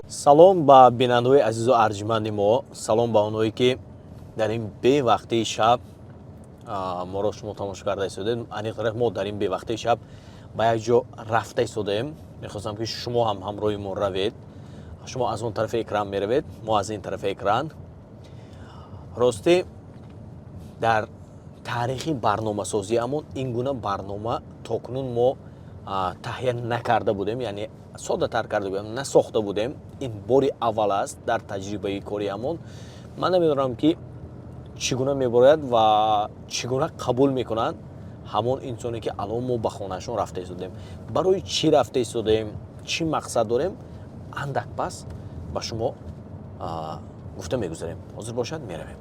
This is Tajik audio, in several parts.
Салом ба бинандаҳои азизу арҷманди мо, салом ба онҳое, ки дар ин бевақтии шаб моро шумо тамошо карда истодед. Аниқтараш, мо дар ин бевақтии шаб ба як ҷо рафта истодаем. Мехостам, ки шумо ҳам ҳамроҳи мо равед. Шумо аз он тарафи экран меравед, мо аз ин тарафи экран. Ростӣ, дар таърихи барномасозиамон ин гуна барнома то кунун мо таҳия накарда будем, яъне соддатар карда будем, насохта будем. Ин бори аввал аст дар таҷрибаи кориамон. Ман намедонам, ки чӣ гуна мебарояд ва чӣ гуна қабул мекунанд ҳамон инсоне, ки алон мо ба хонаашон рафта истодем. Барои чӣ рафта истодаем, чӣ мақсад дорем, андак пас ба шумо гуфта мегузарем. Ҳозир бошад, меравем.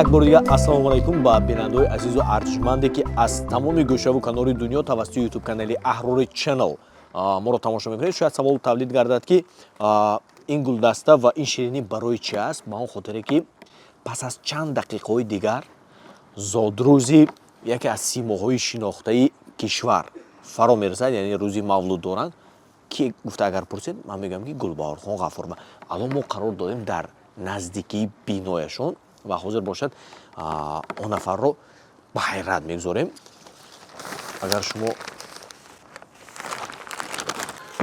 Як бори дигар ассалому алайкум ба бинандаҳои азизу арҷманде, ки аз тамоми гӯшаву канори дунё тавассути ютуб канали Аҳрори Channel моро тамошо мекунед. Шояд савол тавлид гардад, ки ин гулдаста ва ин ширинӣ барои чи аст. Ба он хотире, ки пас аз чанд дақиқаҳои дигар зодрӯзи яке аз симоҳои шинохтаи кишвар фаро мерасад, яъне рӯзи мавлуд доранд. Ки гуфта агар пурсед, ман мегӯям, ки Гулбаҳорхон Ғафурова. Алон мо қарор дорем дар наздикии бинояшон ва ҳозир бошад, он нафарро ба ҳайрат мегузорем. Агар шумо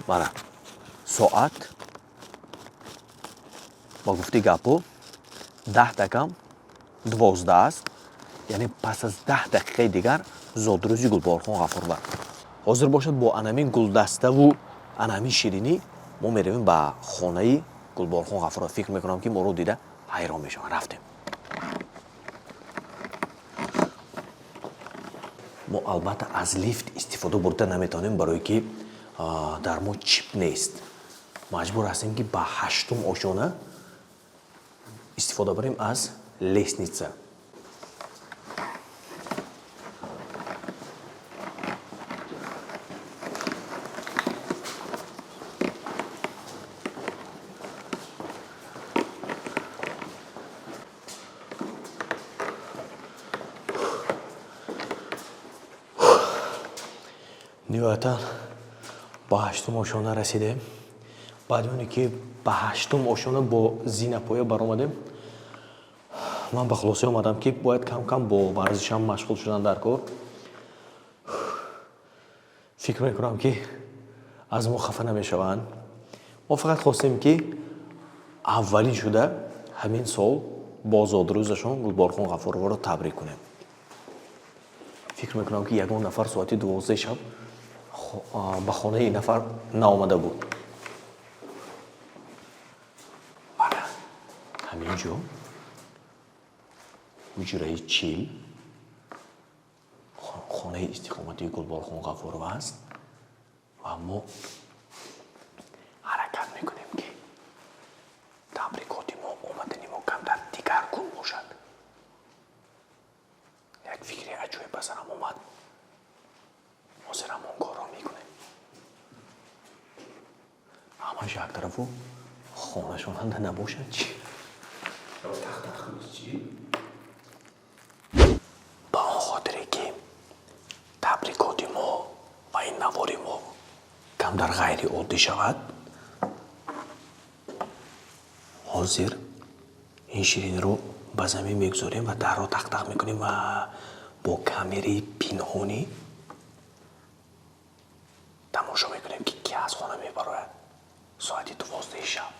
мана соат, ба гуфти гапҳо, 9:50 аст, яъне пас аз 10 дақиқаи дигар зодрӯзи Гулбаҳорхон Ғафурова. Ҳозир бошад, бо анамин гулдаставу анамин ширинӣ мо меравем ба хонаи Гулбаҳорхон Ғафурова. Фикр мекунам, ки моро дида ҳайрон мешаванд. Рафтем. Мо албатта аз лифт истифода бурда наметавонем, барое ки дар мо чип нест. Маҷбур ҳастем, ки ба ҳаштум ошёна истифода барем аз лестница. Ниҳоятан ба ҳаштум ошёна расидем. Баъди оне ки ба ҳаштум ошёна бо зинапоя баромадем, ман ба хулоса омадам, ки бояд кам кам бо варзишам машғул шудан дар кор. Фикр мекунам, ки аз мо хафа намешаванд. Мо фақат хостем, ки аввалин шуда ҳамин сол бо зодрӯзашон Гулборхон Ғафуроворо табрик кунем. Фикр мекунам, ки ягон нафар соати 12 шаб ба хонаи ин нафар наомада буд. Мана ҳамин ҷо ҳуҷраи 40, хонаи истиқоматии Гулборхон Ғафурова аст ва мо ҳаракат мекунем, ки табрикоти мо, омадани мо камтар дигаргун бошад. Як фикри аҷоиб ба сарам омад, ҳозир ҳамон корро мекунем. Ҳамаш як тарафу хонашон ҳанда набошад чӣ? Тахтахӯз чӣ? Ба он хотире, ки табрикоти мо ва ин навори мо камтар ғайриоддӣ шавад, ҳозир ин шириниро ба замин мегузорем ва дарро тақтақ мекунем ва бо камераи пинҳонӣ тамошо мекунем, ки ки аз хона мебарояд соати 12 шаб.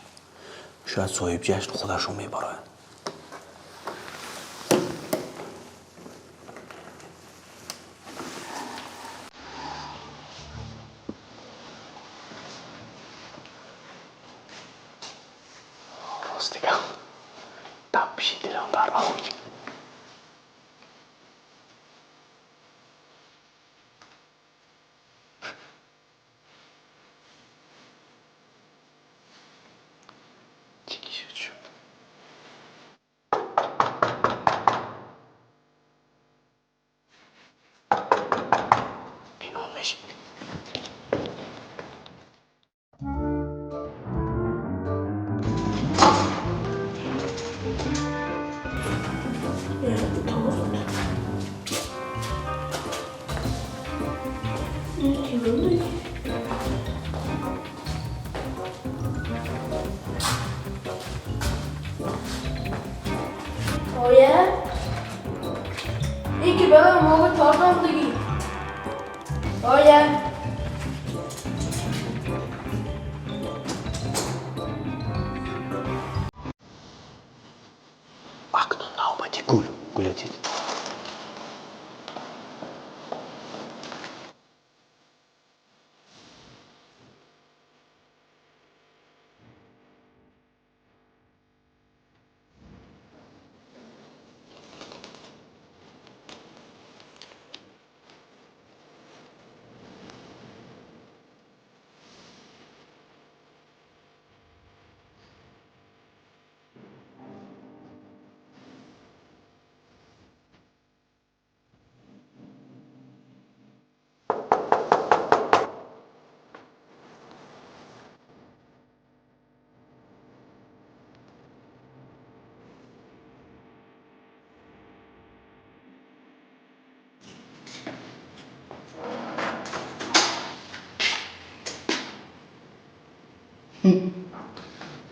Шояд соҳиб ҷашн худашон мебарояд. Рости гап, тапиши дилам дар авҷ. Чӣ ки шуд, шуд. Пинҳон. мешӣ. Oya. İyi ki bana mama torba Oya. Акнун навбати гул. Гулятид.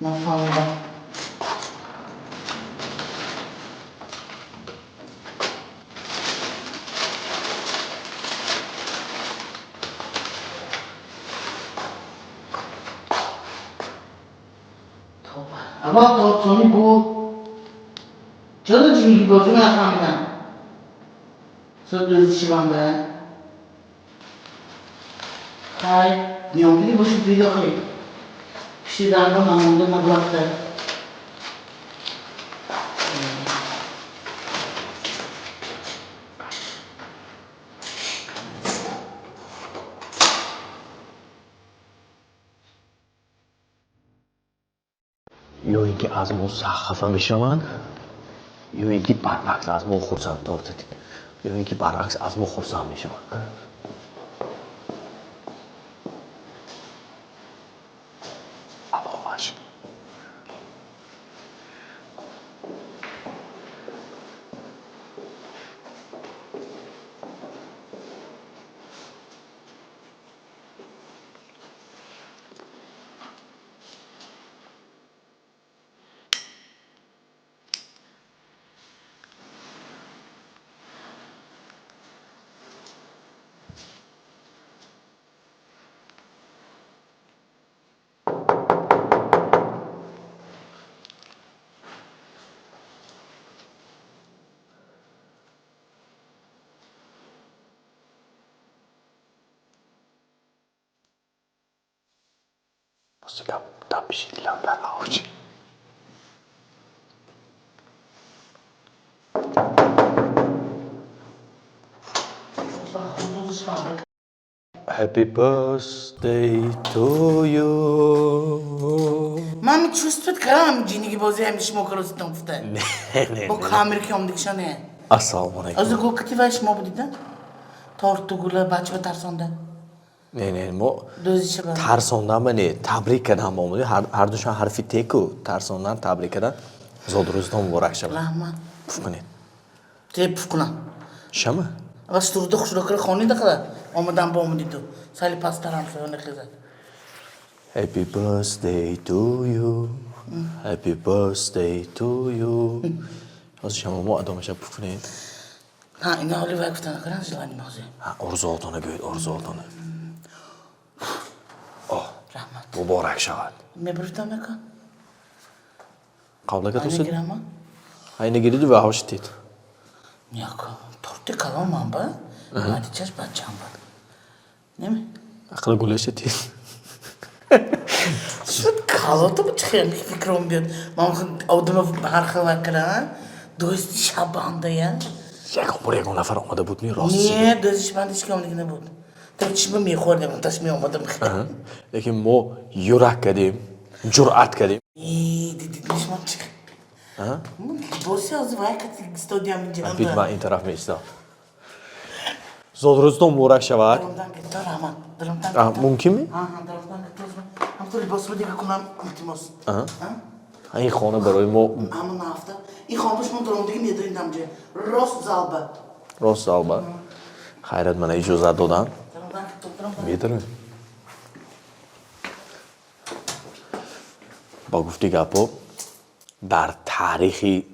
Нафаҳмидам. Аввал тортсони гул. Чаро ҷингибозӣ нафаҳмидам? Дӯзи шиванда. Хай, меомадӣ боши дидохӣ. Пишти дарба намонда маблағда. Ё ин ки аз мо сахт хафа мешаванд, ё ин ки баръакс аз мо хурсанд, ё ин ки баръакс аз мо хурсанд мешаванд. Аловаш. Рости гап, тапиши дилам дар авҷ. Happy birthday to you. Ман чувствовать кардам, ҷинигибозӣ ҳами шумо кароситон гуфта. Не, не. Бо камера ки омдигишане. Ассалому алайкум. Озу гул кати вай шумо будида? Торту гула бача тарсонда. Не, не, мо Дӯзи шаба. Тарсондан ба не, табрик кардан ба омадем. Ҳардушон ҳарфи теку тарсондан, табрик кардан. Зодрӯзтон муборак шавад. Раҳмат. Пуф кунед. Те пуф кунам? Шама? Ва суруда хушрокра хонида қада. Омадан ба омадиду. Сали пасттарам соёна хезад. Happy birthday to you. Happy birthday to you. Ҳозир шама мо адомаша пуф кунем. Ҳа, ина ҳоли вай гуфта накардан желание ҳозир. Ҳа, орзуотона гӯед, орзуотона. Оҳ, Раҳмат. муборак шавад. Мебурифтам мекун? Қаблага тусид? Гирама? Айна гириду ва ҳош тид. Яко, торти калон ман ба, натиҷаш бачам ба. Неме? Ақла гулаша тид. Шуд калото бу чи хел фикром биёд. Ман одама ҳар хел вай кара, дӯсти шабанда я. Ягон бор ягон нафар омада буд ми рост? Не, дӯсти шабанда ҳеч ки омадагӣ набуд. Та чишма мехӯрдем, таш меомадам. Лекин мо юрак кардем, ҷуръат кардем. Дидид мешмон чи? Либоси ҳозир вай кати стодиям инҷа. Бит, ман ин тараф меистам. Зодрӯзтон муборак шавад. Мумкин? Ин хона барои мо рост залба. Хайрат, мана иҷозат додам. Метавонем. Ба гуфти гапҳо, дар таърихи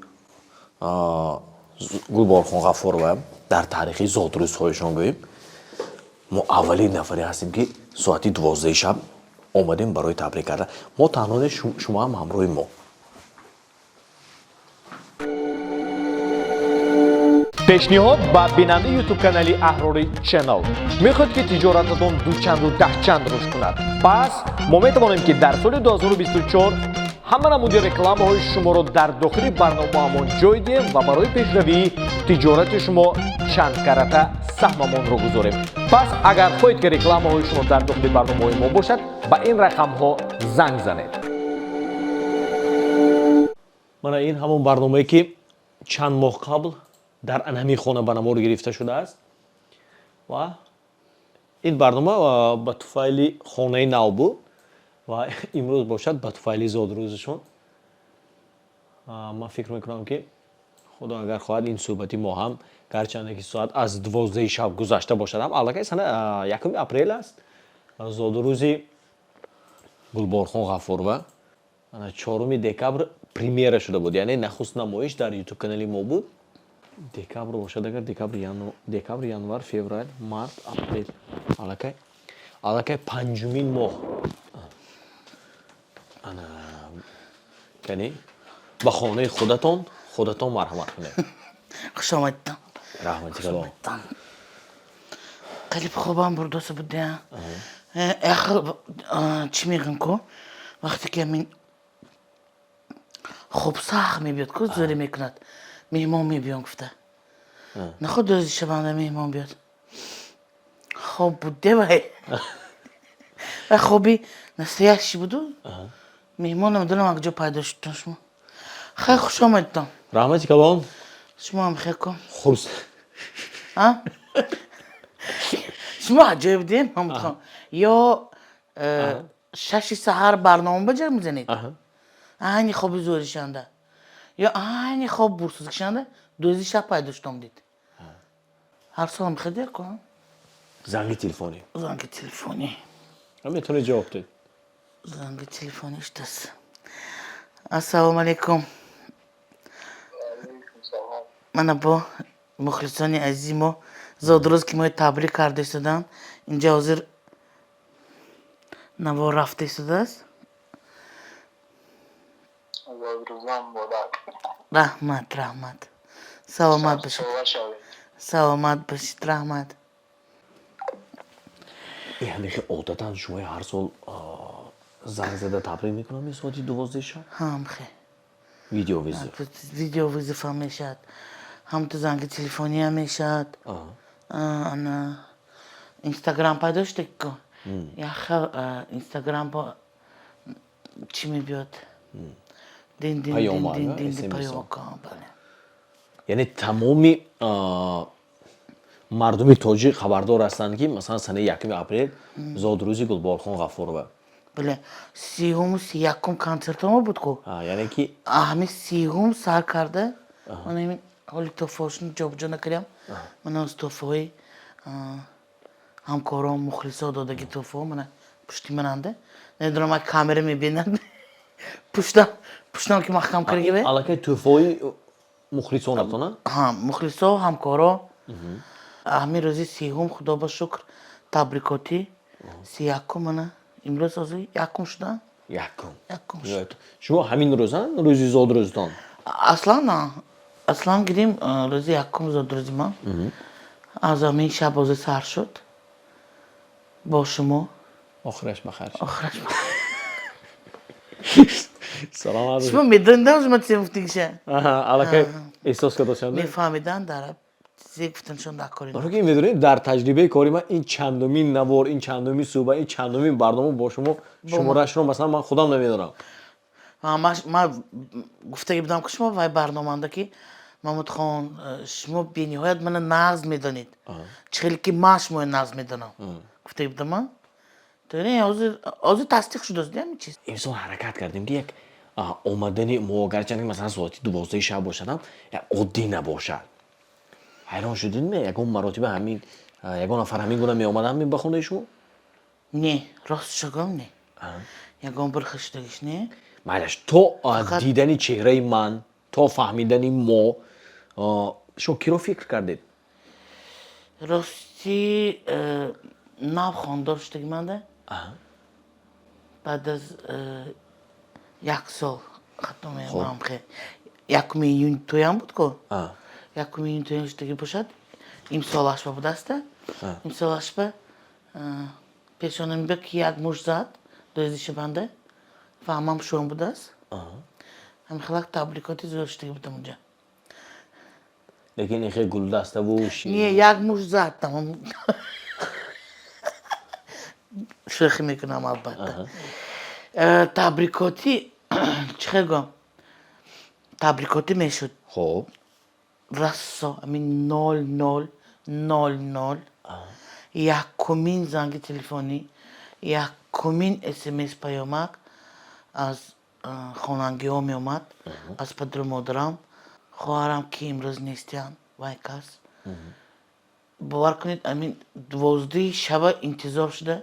Гулборхон Ғаффорова, дар таърихи зодрӯзҳояшон гӯем, мо аввалин нафаре ҳастем, ки соати 12 шаб омадем барои табрик кардан. Мо танҳо не, шумо ҳам ҳамроҳи мо. Пешниҳод ба бинандаи ютуб-канали Аҳрори Channel. Мехоҳед, ки тиҷорататон дучанду даҳчанд рушд кунад? Пас мо метавонем, ки дар соли 2024 ҳама намуди рекламаҳои шуморо дар дохили барномаамон ҷой диҳем ва барои пешравии тиҷорати шумо чандкарата саҳмамонро гузорем. Пас агар хоҳед, ки рекламаҳои шумо дар дохили барномаҳои мо бошад, ба ин рақамҳо занг занед. Мана ин ҳамон барномае, ки чанд моҳ қабл дар анҳамин хона ба навор гирифта шудааст ва ин барнома ба туфайли хонаи нав буд ва имрӯз бошад ба туфайли зодрӯзашон. Ман фикр мекунам, ки Худо агар хоҳад, ин суҳбати мо ҳам, гарчанде ки соат аз 12 шаб гузашта бошад ҳам, аллакай сана 1 апрел аст, зодрӯзи Гулборхон Ғаффорова. 4 декабр премьера шуда буд, яъне нахуст намоиш дар ютуб канали мо буд. Декабр бошад агар, декабр, декабр, январ, феврал, март, апрел, аллакай панҷумин моҳ. Ана, яъне ба хонаи худатон худатон марҳамат кунед. Хуш омадитон. Раҳмати калон. Қалиб хобам бурдоса буда. Яхел чӣ мегӯям ку, вақте ки ҳамин хоб сахт мебиёд ку, зӯре мекунад, меҳмон мебиём гуфта. Наход рӯзи шабанда меҳмон биёд. Хоб буде вай. Вай хоби настоящий буду. Меҳмон намедонам аз куҷо пайдо шудтон шумо. Хай, хуш омадитон. Раҳмати калон. Шумо ҳам хел кун. Хурс. А? Шумо аҷоиб будем, Маҳмудхон. Ё 6 саҳар барнома ба ҷар мезанед? Айни хоби зӯришанда. Ё айни хоб бурсузкишанда дӯзи шаб пайдо шудам дид. Ҳар сол мехедер кун. Занги телефонӣ. Занги телефонӣ. Метавонед ҷавоб диҳед. Занги телефонӣ штас. Ассалому алайкум. Мана бо мухлисони азизи мо зодрӯз ки мои табрик карда истоданд. Инҷа ҳозир навор рафта истодааст. Раҳмат, раҳмат. Саломат бошед. Саломат бошед, раҳмат. Яъне одатан шумо ҳар сол занг зада табрик мекунам ин соати 12 шаб? Ҳам хе. Видеовызов. Видеовызов ҳам мешавад. Ҳам ту занги телефонӣ ҳам мешавад. Ана Инстаграм пайдо шуда ку. Як хел Инстаграм бо чӣ мебиёд? Дин дин дин дин дин дин паёмак, бале. Яъне тамоми мардуми тоҷик хабардор ҳастанд, ки масалан санаи 1 апрел зодрӯзи Гулборхон Ғаффорова. Бале, 30-уму 31-ум консертҳомо буд ку. Яъне ки ҳамин 30-ум сар карда, ман ҳамин ҳоли туҳфаҳошон ҷобаҷо накардам. Ман аз туҳфаҳои ҳамкорон, мухлисо додаги туҳфаҳо мана пушти мананда. Намедонам, ай камера мебинад. Пуштам, пуштам ки маҳкам кардаги бе. Аллакай туҳфаҳои мухлисонатон, а? Ҳа, мухлисо, ҳамкоро. Ҳамин рӯзи 30-ум, Худо ба шукр, табрикотӣ. 31-ум мана имрӯз ҳозир якум шуда? Якум. Якум шуд. Шумо ҳамин рӯза, рӯзи зодрӯзтон? Аслан на. Аслан гирим рӯзи якум зодрӯзи ман. Аз ҳамин шаб ҳозир сар шуд. Бо шумо. Охираш ба хайр. Охираш ба Саломат. Шумо медонидам, шумо чӣ гуфтигиша? Аллакай эҳсос кардошанд. Мефаҳмидан дар зе гуфтаншон дар кори. Барои ки медонед, дар таҷрибаи кори ман ин чандумин навор, ин чандумин суҳбат, ин чандумин барнома бо шумо шуморашро масалан ман худам намедонам. Ман гуфтаги будам, ки шумо вай барномаанда, ки Мамудхон, шумо бениҳоят мана нағз медонед, чӣ хеле ки ман шуморо нағз медонам, гуфта будам ман. Ҳозир тасдиқ шудааст ҳамин чиз. Имсол ҳаракат кардем, ки як омадани мо, гарчанде масалан соати 12-и шаб бошадам, як оддӣ набошад. Ҳайрон шудед, ягон маротиба ҳамин ягон нафар ҳамин гуна меомадам ба хонаи шумо? Не, росташо гӯям, не, ягон бир хел шудагиш не. Майлаш, то дидани чеҳраи ман, то фаҳмидани мо, шумо киро фикр кардед? Рости, нав хондор шудаги манда, баъд аз як сол хато меам, 1-уми июн тӯям буд ку, 1-уми июн тӯям шудаги бошад, имсолашба будаста. Имсолашба пешонамиба ки як муш зад дӯзи шабанда ва ҳамам шом будааст. Ҳамин хелак табрикоти зӯр шудаги будам унҷа. Лекин ихе гулдаставу? Не, як муш зад, тамом. Шӯхӣ мекунам, албатта. Табрикотӣ, чӣ хел гӯям, табрикотӣ мешуд. Рассо ҳамин 00:00 якумин занги телефонӣ, якумин смс паёмак аз хонангиҳо меомад, аз падару модарам, хоҳарам, ки имрӯз нестиянд. Вай кас, бовар кунед, ҳамин 12-и шаба интизор шуда,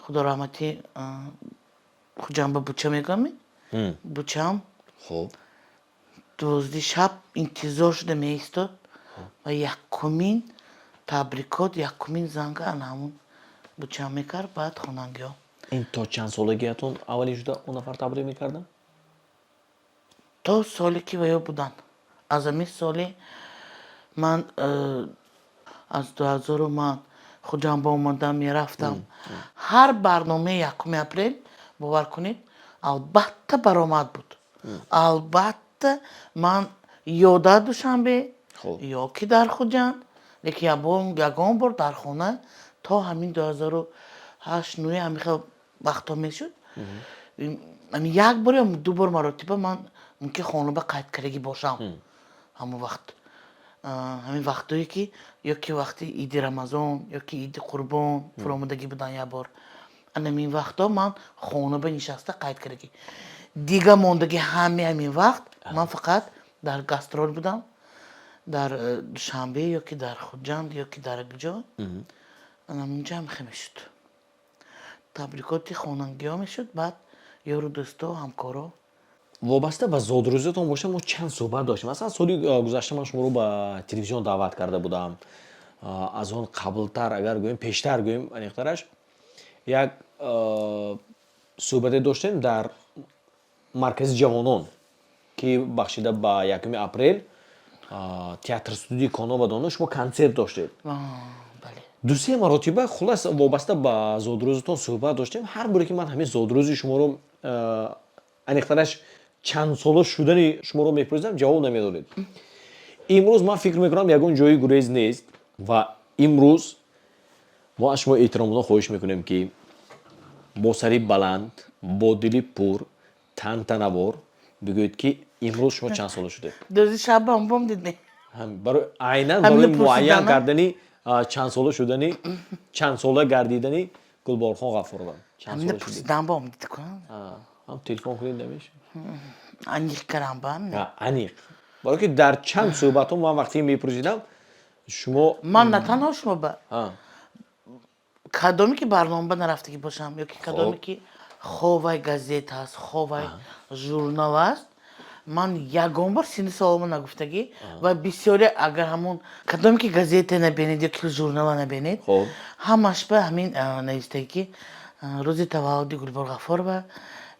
худо раҳматӣ, Хуҷанба буча мегӯям, бучам 12-и шаб интизор шуда меистод ва якумин табрикот, якумин занга ана ҳамун бучам мекард, баъд хонангиҳо. Ин то чанд солагиятон аввалин шуда он нафар табрик мекарданд? То соле ки ваё буданд. Аз ҳамин соли ман, аз 2000-у ман Хуҷанба омадам, мерафтам ҳар барномаи 1-уми апрел, бовар кунед, албатта баромад буд, албатта ман ё дар Душанбе, ё ки дар Хуҷанд, лекин ягон бор дар хона то ҳамин 2008, нӯи ҳамин хел вақтҳо мешуд, ҳамин як бор ё ду бор маротиба ман мумкин хона ба қайд кардагӣ бошам. Ҳамон вақт, ҳамин вақтҳое ки ё ки вақти иди Рамазон, ё ки иди Қурбон фуромадагӣ буданд як бор, анамин вақтҳо ман хона ба нишаста қайд кардагӣ. Дига мондагӣ ҳами ҳамин вақт ман фақат дар гастрол будам, дар Душанбе ё ки дар Хуҷанд, ё ки дар ҷо. Анамунҷа ҳам хе мешуд, табрикоти хонангиҳо мешуд, баъд ёру дӯсто, ҳамкоро. Вобаста ба зодрӯзатон бошад, мо чанд суҳбат доштем. Масалан, соли гузашта ман шуморо ба телевизион даъват карда будам. Аз он қаблтар агар гӯем, пештар гӯем аниқтараш, як суҳбате доштем дар маркази ҷавонон, ки бахшида ба 1-уми апрел театр студияи Коноба доно шумо консерт доштед. Дусе маротиба, хулас, вобаста ба зодрӯзатон суҳбат доштем. Ҳар боре ки ман ҳамин зодрӯзи шуморо, аниқтараш чанд сола шудани шуморо мепурсидам, ҷавоб намедодед. Имрӯз ман фикр мекунам, ягон ҷои гурез нест ва имрӯз мо аз шумо эҳтиромона хоҳиш мекунем, ки бо сари баланд, бо дили пур, тантанавор бигӯед, ки имрӯз шумо чанд сола шудед. Дӯзи шабам бом дидне. Барои айнан барои муайян кардани чанд сола шудани, чанд сола гардидани Гулборхон Ғафурова. Чанд пурсидан бом дид. Ҳам телефон кунед, намешавад. Аниқ карам ба. Аниқ, барое ки дар чанд суҳбатҳо ман вақте мепурсидам, шумо Ман на танҳо шумо, ба кадоме ки барнома ба нарафтагӣ бошам ё ки кадоме ки ховай газет аст, ховай журнал аст, ман ягон бор синни соломо нагуфтагӣ. Ва бисёре агар ҳамон кадоме ки газета набинед ё ки журнала набинед, ҳамаш ба ҳамин навистагӣ, ки рӯзи таваллуди Гулбор Ғафорова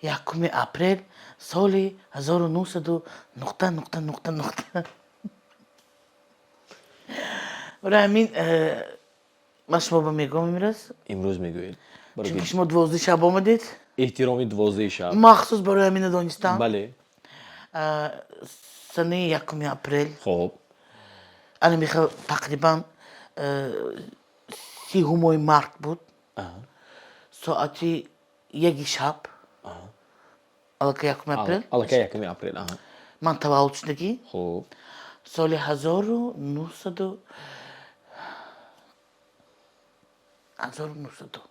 1-уми апрел соли 1900 нуқта нуқта нуқта нуқта. Барои ҳамин ман шумо ба мегӯям имрӯз. Имрӯз мегӯед. Чунки шумо 12 шаб омадед. Эҳтироми 12-и шаб. Махсус барои ҳамина донистан. Бале. Санаи 1-уми апрел. Ана михел тақрибан 30-уми март буд, соати 1-и шаб, аллакай 1-уми апрел. Аллакай 1-уми апрел. Ман таваллуд шудагӣ. Соли 1900, 1900. 1900.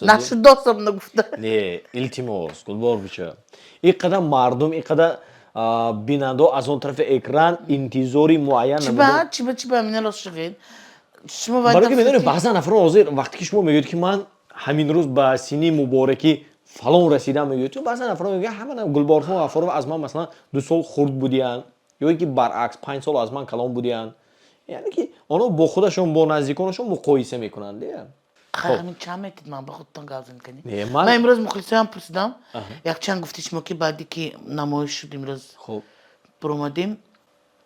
Нашудосам нагуфта. Не, илтимос, Гулбор бича. Ин қадар мардум, ин қадар бинандаҳо аз он тарафи экран интизори муайян Чиба, чиба, чиба, мина рост шуғед. Шумо Барои ки медонед, баъзан нафарон ҳозир вақте ки шумо мегӯед, ки ман ҳамин рӯз ба синни муборакӣ фалон расидам, мегӯед, ту баъзан нафарон мегӯяд, ҳама Гулборхон Ғаффорова аз ман, масалан, 2 сол хурд будиянд ё ин ки баръакс, 5 сол аз ман калон будиянд. Яъне ки онҳо бо худашон, бо наздиконашон муқоиса мекунанд. Ҳамин чанд метид, ман ба худтон гап зани кани. Ман имрӯз мухлисоям пурсидам, якчанд гуфти шумо, ки баъде ки намоиш шуд, имрӯз буромадем,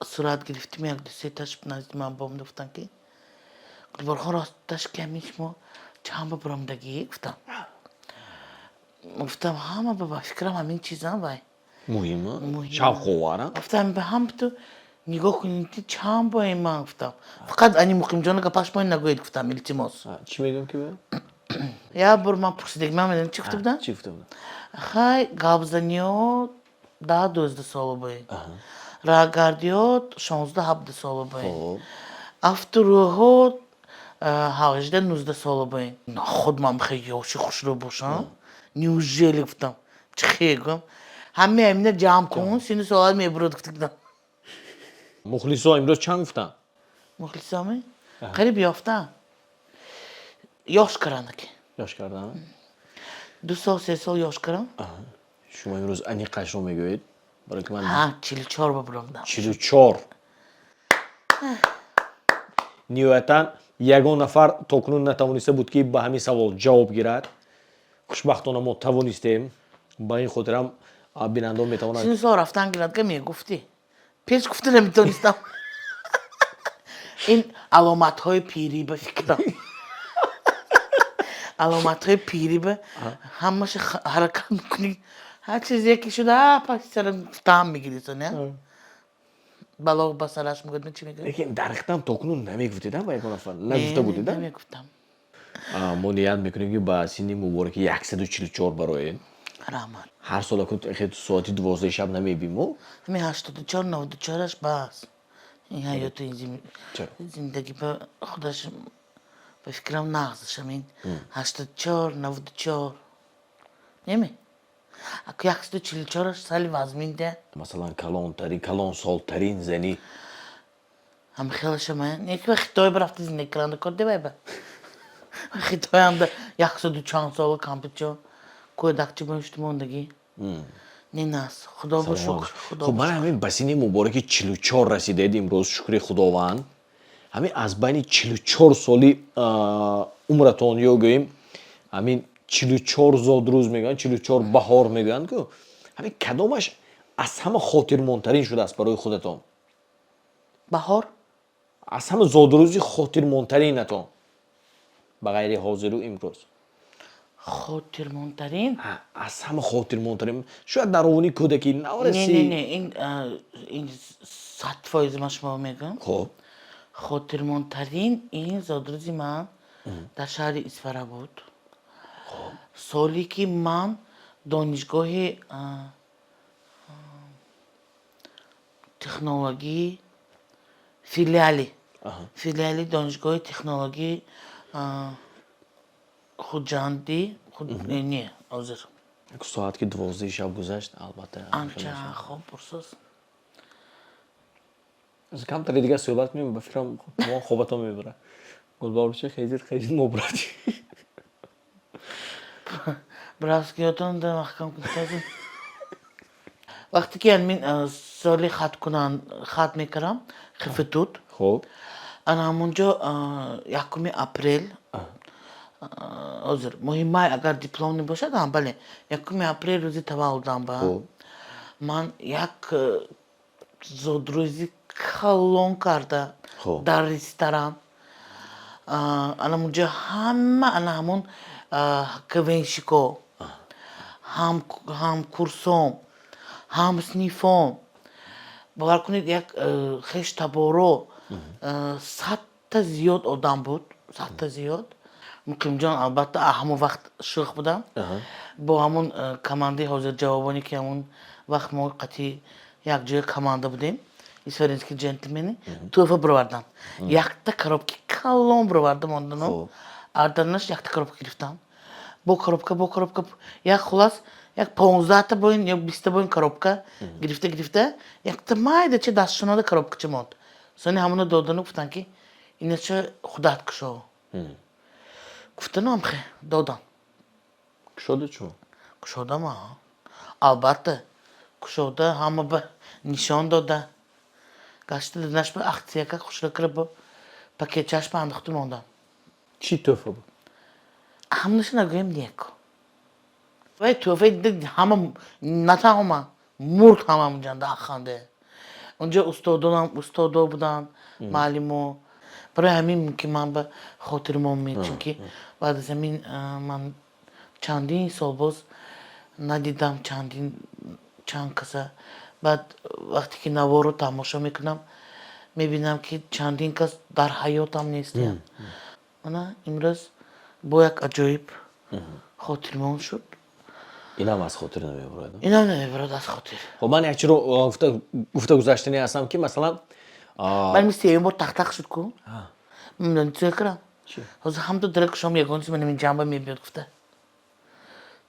сурат гирифтим, як ду сеташ назди ман бом гуфтанд, ки Гулборхон, росташ, ки ҳамин шумо чанд ба буромадагӣ? Гуфтам, гуфтам, ҳама ба фикрам ҳамин чизам вай муҳим, шавқовара. Гуфтам, ба ҳам ту нигоҳ кунед, чанд бои ман, гуфтам, фақат ани Муқимҷона гапаш мои нагӯед, гуфтам, илтимос. Чӣ мегӯям ки? Як бор ман пурсидем, ман медонам, чӣ гуфта будам. Чӣ гуфта будам? Хай, гапзаниё 10-12 сола бои, раҳгардиё 16-17 сола бои, афтурӯҳо 18-19 сола бои. Худ ман хеле ёши хушрӯ бошам, неужели, гуфтам, чӣ хе, гуфтам, ҳамаи ҳамина ҷамъ кун, сину солат мебурад, гуфтам. Мухлисо имрӯз чанд гуфтанд? Мухлисоми қариб ёфтам, ёш карандаки. Ёш кардан. 2 сол, 3 сол ёш карам. Шумо имрӯз аниқашро мегӯед, барои ки ман Ҳа, 44 ба буромдам. 44. Ниҳоятан ягон нафар то кунун натавониста буд, ки ба ҳамин савол ҷавоб гирад. Хушбахтона мо тавонистем. Ба ин хотирам бинандон метавонанд. Сину сол рафтан гирад, ка мегуфтӣ, пеш гуфта наметонистам. Ин аломатҳои пирӣ, ба фикрам, аломатҳои пирӣ, ба ҳамаша ҳаракат мекунӣ, ҳар чизе ки шуда, паси сара гуфтаам мегирӣ, соня бало ба сараш мегӯяд, чӣ мегӯяд. Лекин дар ҳақиқатам то кунун намегуфтедам, ба ягон нафар нагуфта будеда? Намегуфтам. Мо ният мекунем, ки ба синни мубораки 144 бароед. Раҳмат. Ҳар сола соати 12-и шаб намебиму. Ҳамин 84, 94-аш бас, ин ҳаёту ин зиндагӣ ба худаш, ба фикрам, нағзаш ҳамин 84, 94 неме, аку 144-аш сали вазминде. Масалан, калонтарин, калонсолтарин зани. Ҳам хелаша ман неки ба Хитой барафта зиндагӣ каранда кор девай, ба Хитоямда яксаду чанд сола кампичо кӯдакчи бошти мондагӣ не нас, худо ба шукр. Хуб, ман ҳамин ба синни мубораки 44 расидед имрӯз, шукри Худованд. Ҳамин аз байни 44 соли умратон ё гӯем ҳамин 44 зодрӯз мегӯянд, 44 баҳор мегӯянд ку, ҳамин кадомаш аз ҳама хотирмонтарин шудааст барои худатон? Баҳор? Аз ҳама зодрӯзи хотирмонтаринатон ба ғайри ҳозиру имрӯз. Хотирмонтарин? Аз ҳама хотирмонтарин, шояд дар овони кӯдакӣ, навраси. Не, не, ин 100% ман шумо мегӯям. Хуб. Хотирмонтарин ин зодрӯзи ман дар шаҳри Исфара буд, соле ки ман донишгоҳи технологии, филиали донишгоҳи технологии Хуҷандӣ, не, ҳозир. Соат ки 12-и шаб гузашт, албатта. Анча хоб пурсоз. Камтаре дигар суҳбат кунем, ба фикрам, мо хобатон мебарад. Гулборча, хезид, хезид, мо бурад. Бравскиётон да маҳкам кунтазу. Вақте ки мин соли хаткунан хат мекардам хифтуд, ана ҳамонҷо 1-уми апрел, ҳозир моҳи май агар диплом бошад, бале, 1-уми апрел рӯзи таваллудам ба ман як зодрӯзи калон карда дар ресторан. Ана мунҷо ҳама, ана ҳамон КВНщик о, ҳамкурсом, ҳамсинфом, бовар кунед, як хештаборо, 100-та зиёд одам буд, 100-та зиёд. Муқимҷон, албатта, ҳамон вақт шӯх будам, бо ҳамон командаи ҳозирҷавобоне, ки ҳамон вақт мо қатъи якҷоя команда будем. Исфаринский джентльмены тӯҳфа бировардан, якта коробки калон бироварда мондану арданаш якта коробка гирифтам, бо коробка, бо коробка, як хулас, як 15-та боин ё 20-та боин коробка гирифта гирифта, якта майдача дастшунода коробкача монд. Сони ҳамуно додану гуфтанд, ки инача худат кушо гуфтану амхе додам. Кушода чун? Кушодам, албатта, кушода, ҳама ба нишон дода, гашта динаш ба ахтияка хушра кира, бо пакетчаш ба андохту мондам. Чӣ тӯҳфа буд? Ҳамаша нагӯем, неку вай тӯҳфаи ҳама, на танҳо ман, мурд ҳама унҷанда аханде. Унҷо устодонам, устодо буданд, муаллимо. Барои ҳамин мумкин ман ба хотирам омед, чунки баъд аз ҳамин ман чандин сол боз надидам чандин чанд каса. Баъд вақте ки наворро тамошо мекунам, мебинам, ки чандин кас дар ҳаётам нестиям. Мана имрӯз бо як аҷоиб хотирмон шуд. Инам аз хотир намебурад? Инам намебурад аз хотир. Хоб, ман як чиро гуфта гузаштанӣ ҳастам, ки масалан Ман сеюм бор тақтақ шуд ку, чӣ кардам? Ҳозир ҳамто дара кушом, ягон чиз манам ҷанба мебиёд гуфта,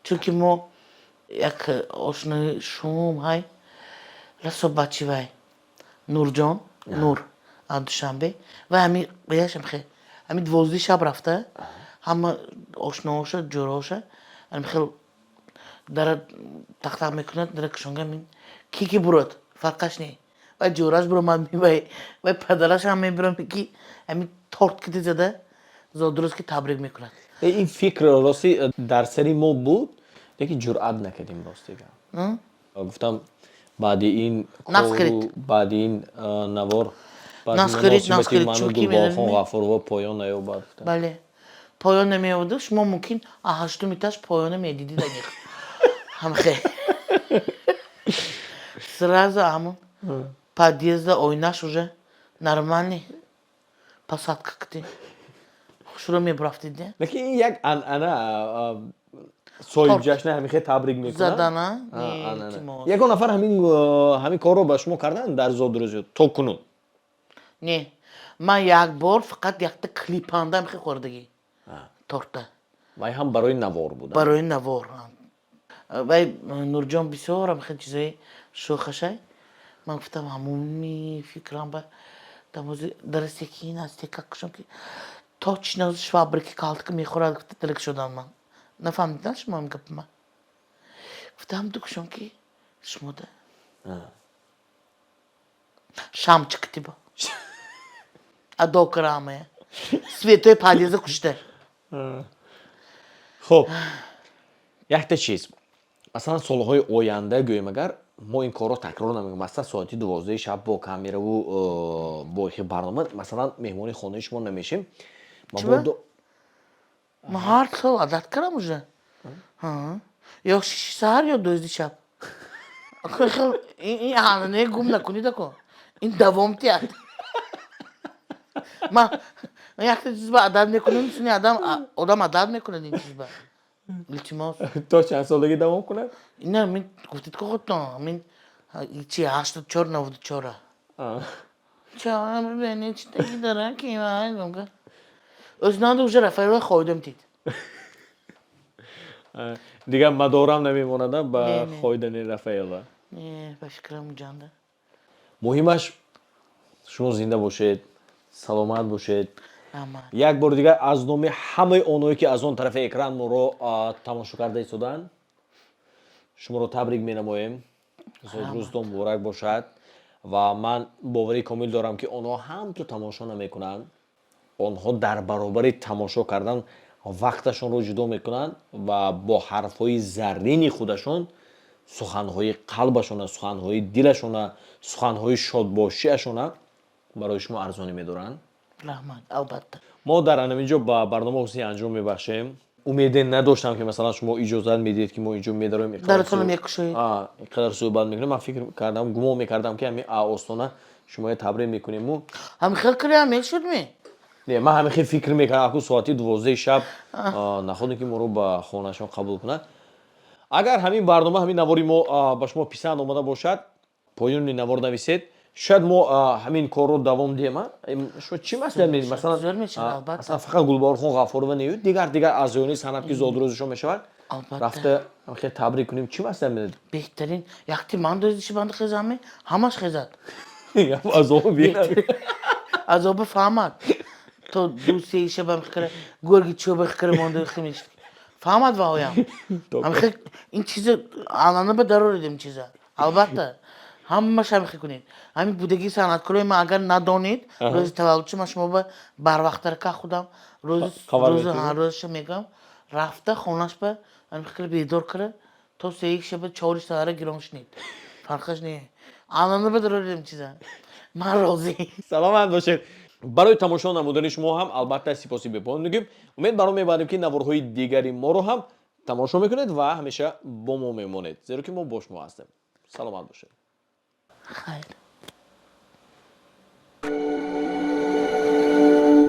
чунки мо як ошнои шум ҳай, расо бачи вай Нурҷон, Нур аз Душанбе, вай ҳами яшам хе ҳами 12 шаб рафта, ҳама ошнооша, ҷӯрооша ҳами хел дара тақтақ мекунад. Дара кушонга мин ки ки бурад, фарқаш не, вай ҷӯраш буромад, вай вай падараш ҳам мебурам, ки ҳами торт кити зада, зодрӯз ки табрик мекунад. Ин фикр рости дар сари мо буд, лекин ҷуръат накардем, рости гап. Гуфтам, баъди ин кору баъди ин навор Насқирид. Ману Гулбохон Ғафурова поён наёбад. Бале, поён намеёбаду. Шумо мумкин ҳаштум этаж поёна медидид аниқ ҳамхе сразу ҳамун подъезда оинаш уже нормальный посадка кити хушро мебурафтид. Лекин ин як анъана, соҳибҷашна ҳамихе табрик мекунад. Задана. Ягон нафар ҳамин корро ба шумо кардан дар зодрӯзи то кунун? Не, ман як бор фақат якта клипанда ҳамихе хӯрдагӣ торта. Вай ҳам барои навор буд? Барои навор. Вай Нурҷон бисёр ҳамихе чизои шӯхашай. Ман гуфтам, ҳамуни фикрам ба дамози дара секин аст текак кушам, ки точно швабрики калтика мехӯрад гуфта дилак шудам. Ман нафаҳмидам шумо ин гапи ман. Гуфтам, ду кушам, ки шумода шамчик тиба адо карамая светои подъезда кушта. Хуб, якта чиз, масалан, солҳои оянда гӯем, агар мо ин корро такрор намекунем, масалан, соати 12 шаб бо камераву бо ихи барнома, масалан, меҳмони хонаи шумо намешем. Мабодо Ман ҳар сол одат кардам уже, ё 6 саҳар, ё 12 шаб. Ин анъанаи гум накунид ако, ин давом тиҳад. Ман якта чиз ба адат мекунем, сини адам одам адат мекунад ин чиз ба. Илтимос. То чанд солагӣ давом кунад? Ина мин гуфтид ку худтон, мин чи 84, 94-а. Ча бибинед, чи таки дара ки ӯзнанда уже Рафаэла хоидам дид. Дигар мадорам намемонада ба хоидани Рафаэла. Не, ба фикрам ҷанда. Муҳимаш, шумо зинда бошед, саломат бошед. Як бори дигар аз номи ҳамаи онҳое, ки аз он тарафи экран моро тамошо карда истодаанд, шуморо табрик менамоем. Зодрӯзтон муборак бошад. Ва ман боварии комил дорам, ки онҳо ҳам ту тамошо намекунанд, онҳо дар баробари тамошо кардан вақташонро ҷудо мекунанд ва бо ҳарфҳои заррини худашон суханҳои қалбашона, суханҳои дилашона, суханҳои шодбошиашона барои шумо арзонӣ медоранд. Раҳмат, албатта. Мо дар анамин ҷо ба барнома ҳусни анҷом мебахшем. Умеде надоштам, ки масалан шумо иҷозат медиҳед, ки мо инҷо медароем. Даратонро мекушоед. Инқадар суҳбат мекунем. Ман фикр кардам, гумон мекардам, ки ҳамин остона шумоя табрик мекунему. Ҳамин хел кирям мешуд ми? Не, ман ҳамин хел фикр мекардам, аку соати 12 шаб находем, ки моро ба хонаашон қабул кунад. Агар ҳамин барнома, ҳамин навори мо ба шумо писанд омада бошад, поёни навор нависед. Шояд мо ҳамин корро давом диҳем, а? Шумо чӣ маслиҳат медиҳед? Масалан, Зӯр мешавад, албатта. Масалан, фақат Гулбаҳорхон Ғафурова нею, дигар дигар аъзоёни санъат, ки зодрӯзашон мешавад, Албатта. рафта хел табрик кунем, чӣ маслиҳат медиҳед? Беҳтарин. Якти ман рӯзи шабанда хезам, ҳамаш хезад. Азобу бинад. Азоба фаҳмад. То ду се шаба мехкара, гурги чӯба хикара монда химиш. Фаҳмад ваоям. Ҳамихел ин чиза анана ба дароридем чиза. Албатта. Ҳамааш ҳамихел кунед. Ҳамин будагии санъаткорои ман агар надонед, рӯзи таваллудшо ман шумо ба барвақттар ка худам рӯзи Хабар рӯзи метиҳед? Рӯзаша мегӯям, рафта хонаш ба ҳамихел бедор кара, то сеи шаба, чори саҳара гирон шинед. Фарқаш не. Анана ба дароридем чиза. Ман розӣ. Саломат бошед. Барои тамошо намудани шумо ҳам, албатта, сипоси бепоён мегӯем. Умед баро мебарем, ки наворҳои дигари моро ҳам тамошо мекунед ва ҳамеша бо мо мемонед, зеро ки мо бо шумо ҳастем. Саломат бошед. Хайр.